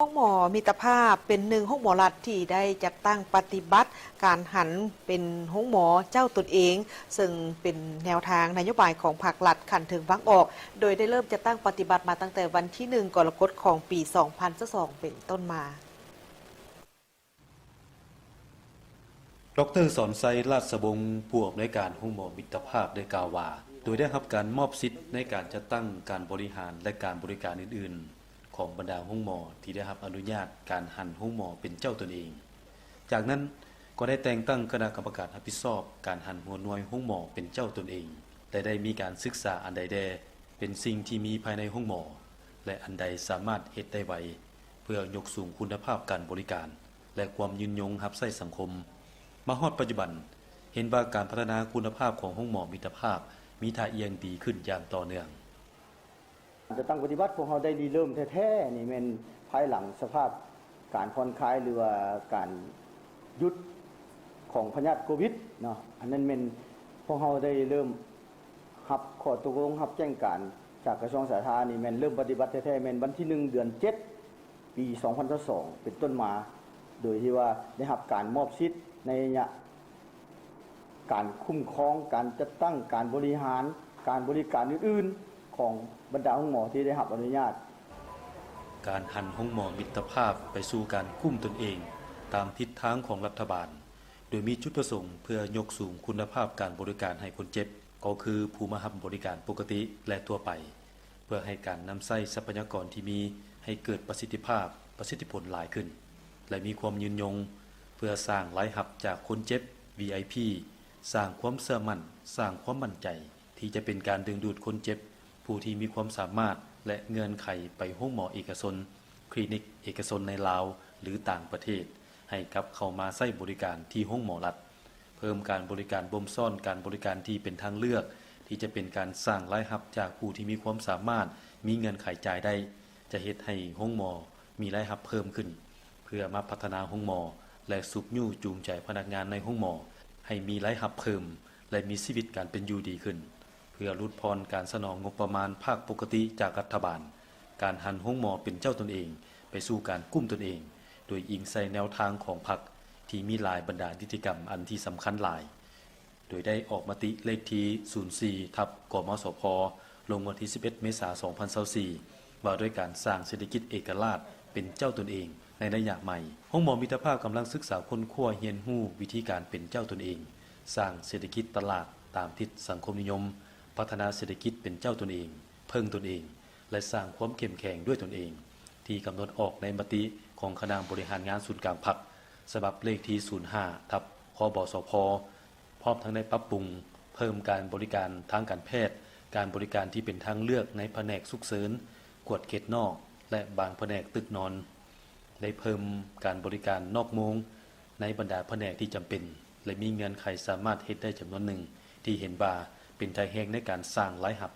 ໂຮງໝໍມິດຕະພາບເປັນໜຶ່ງໂຮງໝໍລັດທີ່ໄດ້ຈັດຕັ້ງປະຕິບັດການຫັນເປັນໂຮງໝໍເຈົ້າຕົນເອງ, ເຊິ່ງເປັນແນວທາງນະໂຍບາຍຂອງພັກລັດຂັ້ນເທິງວາງອອກ, ໂດຍໄດ້ເລີ່ມຈັດຕັ້ງປະຕິບັດມາຕັ້ງແຕ່ວັນທີໜຶ່ງ ກໍລະກົດ ຂອງປີສອງພັນຊາວສອງເປັນຕົ້ນມາ. ດຣ. ສອນໄຊ ລາດສະວົງ ຜູ້ອຳນວຍການໂຮງໝໍມິດຕະພາບ ໄດ້ກ່າວວ່າ ໂດຍໄດ້ຮັບການມອບສິດໃນການຈັດຕັ້ງການບໍລິຫານ ແລະ ການບໍລິການອື່ນໆ ຂອງບັນດາໂຮງໝໍທີ່ໄດ້ຮັບອະນຸຍາດການຫັນໂຮງໝໍເປັນເຈົ້າຕົນເອງ. ຈາກນັ້ນກໍໄດ້ແຕ່ງຕັ້ງຄະນະກຳມະການຮັບຜິດຊອບການຫັນຫົວໜ່ວຍໂຮງໝໍເປັນເຈົ້າຕົນເອງ ແລະ ໄດ້ມີການສຶກສາອັນໃດແດ່ເປັນສິ່ງທີ່ມີພາຍໃນໂຮງໝໍ ແລະ ອັນໃດສາມາດເຮັດໄດ້ໄວ ເພື່ອຍົກສູງຄຸນນະພາບການບໍລິການ ແລະ ຄວາມຍືນຍົງຮັບໃຊ້ສັງຄົມ. ມາຮອດປັດຈຸບັນ, ເຫັນວ່າການພັດທະນາຄຸນນະພາບຂອງໂຮງໝໍມິດຕະພາບມີທ່າອ່ຽງດີຂຶ້ນຢ່າງຕໍ່ເນື່ອງ. ການຈັດຕັ້ງປະຕິບັດພວກເຮົາໄດ້ລິເລີ່ມແທ້ໆນີ້ແມ່ນພາຍຫຼັງສະພາບການຜ່ອນຄາຍ ຫຼືວ່າການຢຸດຂອງພະຍາດໂຄວິດເນາະ. ອັນນັ້ນແມ່ນພວກເຮົາໄດ້ເລີ່ມຮັບຂໍ້ຕົກລົງ, ຮັບແຈ້ງການຈາກກະຊວງສາທານີ້ ແມ່ນເລີ່ມປະຕິບັດແທ້ໆແມ່ນວັນທີໜຶ່ງ ເດືອນເຈັດ ປີສອງພັນຊາວສອງເປັນຕົ້ນມາ, ໂດຍທີ່ວ່າໄດ້ຮັບການມອບສິດໃນໄລຍະ ການຄຸ້ມຄອງ, ການຈັດຕັ້ງ, ການບໍລິຫານ, ການບໍລິການອື່ນໆ ຂອງບັນດາໂຮງໝໍທີ່ໄດ້ຮັບອະນຸຍາດ. ການຫັນໂຮງໝໍມິດຕະພາບໄປສູ່ການກຸ້ມຕົນເອງຕາມທິດທາງຂອງລັດຖະບານ, ໂດຍມີຈຸດປະສົງເພື່ອຍົກສູງຄຸນນະພາບການບໍລິການໃຫ້ຄົນເຈັບ, ກໍຄືຜູ້ມາຮັບບໍລິການປົກກະຕິ ແລະ ທົ່ວໄປ. ເພື່ອໃຫ້ການນຳໃຊ້ຊັບພະຍາກອນທີ່ມີໃຫ້ເກີດປະສິດທິພາບ, ປະສິດທິຜົນຫຼາຍຂຶ້ນ ແລະ ມີຄວາມຍືນຍົງ, ເພື່ອສ້າງລາຍຮັບຈາກຄົນເຈັບ ວີໄອພີ, ສ້າງຄວາມເຊື່ອໝັ້ນ, ສ້າງຄວາມໝັ້ນໃຈ ທີ່ຈະເປັນການດຶງດູດຄົນເຈັບຜູ້ທີ່ມີຄວາມສາມາດ ແລະ ເງື່ອນໄຂໄປໂຮງໝໍເອກະຊົນ, ຄລີນິກເອກະຊົນໃນລາວ ຫຼື ຕ່າງປະເທດ ໃຫ້ກັບເຂົ້າມາໃຊ້ບໍລິການທີ່ໂຮງໝໍລັດ. ເພີ່ມການບໍລິການບົ່ມຊ້ອນ, ການບໍລິການທີ່ເປັນທາງເລືອກ ທີ່ຈະເປັນການສ້າງລາຍຮັບຈາກຜູ້ທີ່ມີຄວາມສາມາດ, ມີເງື່ອນໄຂຈ່າຍໄດ້, ຈະເຮັດໃຫ້ໂຮງໝໍມີລາຍຮັບເພີ່ມຂຶ້ນ, ເພື່ອມາພັດທະນາໂຮງໝໍ ແລະ ຊຸກຍູ້ຈູງໃຈພະນັກງານໃນໂຮງໝໍໃຫ້ມີລາຍຮັບເພີ່ມ ແລະ ມີຊີວິດການເປັນຢູ່ດີຂຶ້ນ. ເພື່ອຫຼຸດຜ່ອນການສະໜອງງົບປະມານພາກປົກກະຕິຈາກລັດຖະບານ, ການຫັນໂຮງໝໍເປັນເຈົ້າຕົນເອງໄປສູ່ການກຸ້ມຕົນເອງ, ໂດຍອີງໃສ່ແນວທາງຂອງພັກທີ່ມີຫຼາຍບັນດານິຕິກຳອັນທີ່ສຳຄັນຫຼາຍ, ໂດຍໄດ້ອອກມະຕິເລກທີສູນສີ່ ທັບ ກມສພ ລົງວັນທີສິບເອັດ ເມສາ ສອງພັນຊາວສີ່ ວ່າດ້ວຍການສ້າງເສດຖະກິດເອກະລາດເປັນເຈົ້າຕົນເອງໃນໄລຍະໃໝ່. ໂຮງໝໍມິດຕະພາບກຳລັງສຶກສາຄົ້ນຄວ້າຮຽນຮູ້ວິທີການເປັນເຈົ້າຕົນເອງ, ສ້າງເສດຖະກິດຕະຫຼາດຕາມທິດສັງຄົມນິຍົມ, ພັດທະນາເສດຖະກິດເປັນເຈົ້າຕົນເອງ, ເພິ່ງຕົນເອງ ແລະ ສ້າງຄວາມເຂັ້ມແຂງດ້ວຍຕົນເອງ ທີ່ກຳນົດອອກໃນມະຕິຂອງຄະນະບໍລິຫານງານສູນກາງພັກ ສະບັບເລກທີສູນຫ້າ ທັບ ຄບສພ ພ້ອມທັງໄດ້ປັບປຸງເພີ່ມການບໍລິການທາງການແພດ, ການບໍລິການທີ່ເປັນທາງເລືອກໃນພະແນກສຸກເສີນ, ກວດເຂດນອກ ແລະ ບາງພະແນກຕຶກນອນ, ໄດ້ເພີ່ມການບໍລິການນອກໂມງໃນບັນດາພະແນກທີ່ຈຳເປັນ ແລະ ມີເງື່ອນໄຂສາມາດເຮັດໄດ້ຈຳນວນໜຶ່ງ ທີ່ເຫັນວ່າເປັນໄດ້ແຮງໃນການສ້າງລາຍຮັບ.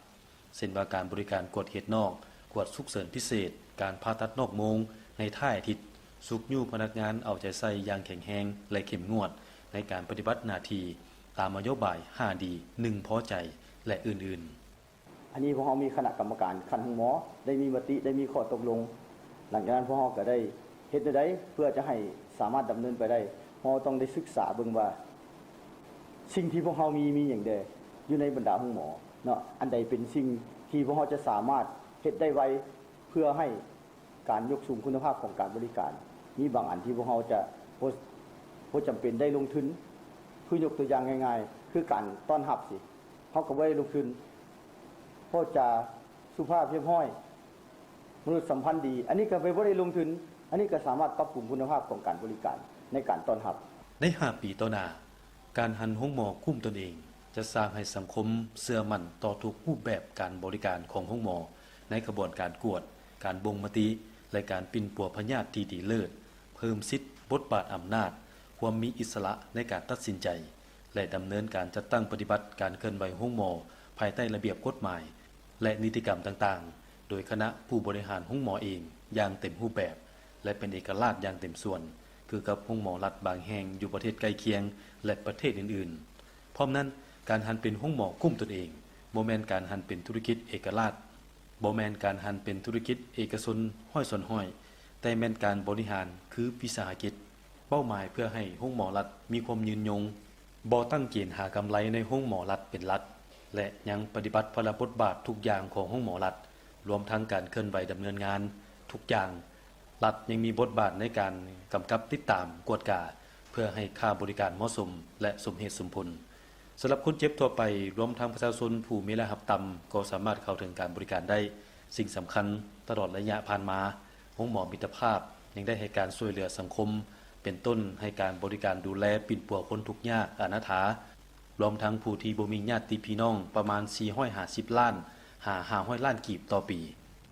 ເຊັ່ນວ່າການບໍລິການກວດເຂດນອກ, ກວດສຸກເສີນພິເສດ, ການຜ່າຕັດນອກໂມງໃນທ້າຍອາທິດ, ຊຸກຍູ້ພະນັກງານເອົາໃຈໃສ່ຢ່າງແຂງແຮງ ແລະ ເຂັ້ມງວດໃນການປະຕິບັດໜ້າທີ່ຕາມນະໂຍບາຍຫ້າດີ ໜຶ່ງພໍໃຈ ແລະ ອື່ນໆ. ອັນນີ້ພວກເຮົາມີຄະນະກຳມະການຂັ້ນໂຮງໝໍ ໄດ້ມີມະຕິ ໄດ້ມີຂໍ້ຕົກລົງ. ຫຼັງຈາກນັ້ນພວກເຮົາກໍໄດ້ເຮັດແນວໃດເພື່ອຈະໃຫ້ສາມາດດຳເນີນໄປໄດ້, ເຮົາຕ້ອງໄດ້ສຶກສາເບິ່ງວ່າ ສິ່ງທີ່ພວກເຮົາມີ ມີຫຍັງແດ່ຢູ່ໃນບັນດາໂຮງໝໍເນາະ, ອັນໃດເປັນສິ່ງທີ່ພວກເຮົາຈະສາມາດເຮັດໄດ້ໄວ ເພື່ອໃຫ້ການຍົກສູງຄຸນນະພາບຂອງການບໍລິການ. ມີບາງອັນທີ່ພວກເຮົາຈະບໍ່ ບໍ່ຈຳເປັນໄດ້ລົງທຶນ, ຄືຍົກຕົວຢ່າງງ່າຍໆ ຄືການຕ້ອນຮັບຊີ້ ເຮົາກໍບໍ່ໄດ້ລົງທຶນ, ເວົ້າຈາສຸພາບຮຽບຮ້ອຍ, ມະນຸດສຳພັນດີ, ອັນນີ້ກໍໄປບໍ່ໄດ້ລົງທຶນ, ອັນນີ້ກໍສາມາດປັບປຸງຄຸນນະພາບຂອງການບໍລິການໃນການຕ້ອນຮັບ. ໃນຫ້າປີຕໍ່ໜ້າ, ການຫັນໂຮງໝໍກຸ້ມຕົນເອງ ຈະສ້າງໃຫ້ສັງຄົມເຊື່ອໝັ້ນຕໍ່ທຸກຮູບແບບການບໍລິການຂອງໂຮງໝໍ ໃນຂະບວນການກວດ, ການບົ່ງມະຕິ ແລະ ການປິ່ນປົວພະຍາດທີ່ດີເລີດ, ເພີ່ມສິດ, ບົດບາດອຳນາດ, ຄວາມມີອິດສະຫຼະໃນການຕັດສິນໃຈ ແລະ ດຳເນີນການຈັດຕັ້ງປະຕິບັດການເຄື່ອນໄຫວໂຮງໝໍ ພາຍໃຕ້ລະບຽບກົດໝາຍ ແລະ ນິຕິກຳຕ່າງໆ ໂດຍຄະນະຜູ້ບໍລິຫານໂຮງໝໍເອງຢ່າງເຕັມຮູບແບບ ແລະ ເປັນເອກະລາດຢ່າງເຕັມສ່ວນ ຄືກັບໂຮງໝໍລັດບາງແຫ່ງຢູ່ປະເທດໃກ້ຄຽງ ແລະ ປະເທດອື່ນໆ. ພ້ອມນັ້ນ, ການຫັນເປັນໂຮງໝໍກຸ້ມຕົນເອງ ບໍ່ແມ່ນການຫັນເປັນທຸລະກິດເອກະລາດ, ບໍ່ແມ່ນການຫັນເປັນທຸລະກິດເອກະຊົນຮ້ອຍສ່ວນຮ້ອຍ, ແຕ່ແມ່ນການບໍລິຫານຄືວິສາຫະກິດ, ເປົ້າໝາຍເພື່ອໃຫ້ໂຮງໝໍລັດມີຄວາມຍືນຍົງ, ບໍ່ຕັ້ງເກນຫາກຳໄລໃນໂຮງໝໍລັດເປັນຫຼັກ ແລະ ຍັງປະຕິບັດພາລະບົດບາດທຸກຢ່າງຂອງໂຮງໝໍລັດ, ລວມທັງການເຄື່ອນໄຫວດຳເນີນງານທຸກຢ່າງ. ລັດຍັງມີບົດບາດໃນການກຳກັບຕິດຕາມ, ກວດກາ ເພື່ອໃຫ້ຄ່າບໍລິການເໝາະສົມ ແລະ ສົມເຫດສົມຜົນ. ສຳລັບຄົນເຈັບທົ່ວໄປ, ລວມທັງປະຊາຊົນຜູ້ມີລາຍຮັບຕ່ຳ ກໍສາມາດເຂົ້າເຖິງການບໍລິການໄດ້. ສິ່ງສຳຄັນ, ຕະຫຼອດໄລຍະຜ່ານມາ, ໂຮງໝໍມິດຕະພາບຍັງໄດ້ໃຫ້ການຊ່ວຍເຫຼືອສັງຄົມ, ເປັນຕົ້ນໃຫ້ການບໍລິການດູແລປິ່ນປົວຄົນທຸກຍາກອະນາຖາ, ລວມທັງຜູ້ທີ່ບໍ່ມີຍາດຕິພີ່ນ້ອງປະມານສີ່ຮ້ອຍຫ້າສິບລ້ານ ຫາຫ້າຮ້ອຍລ້ານກີບຕໍ່ປີ.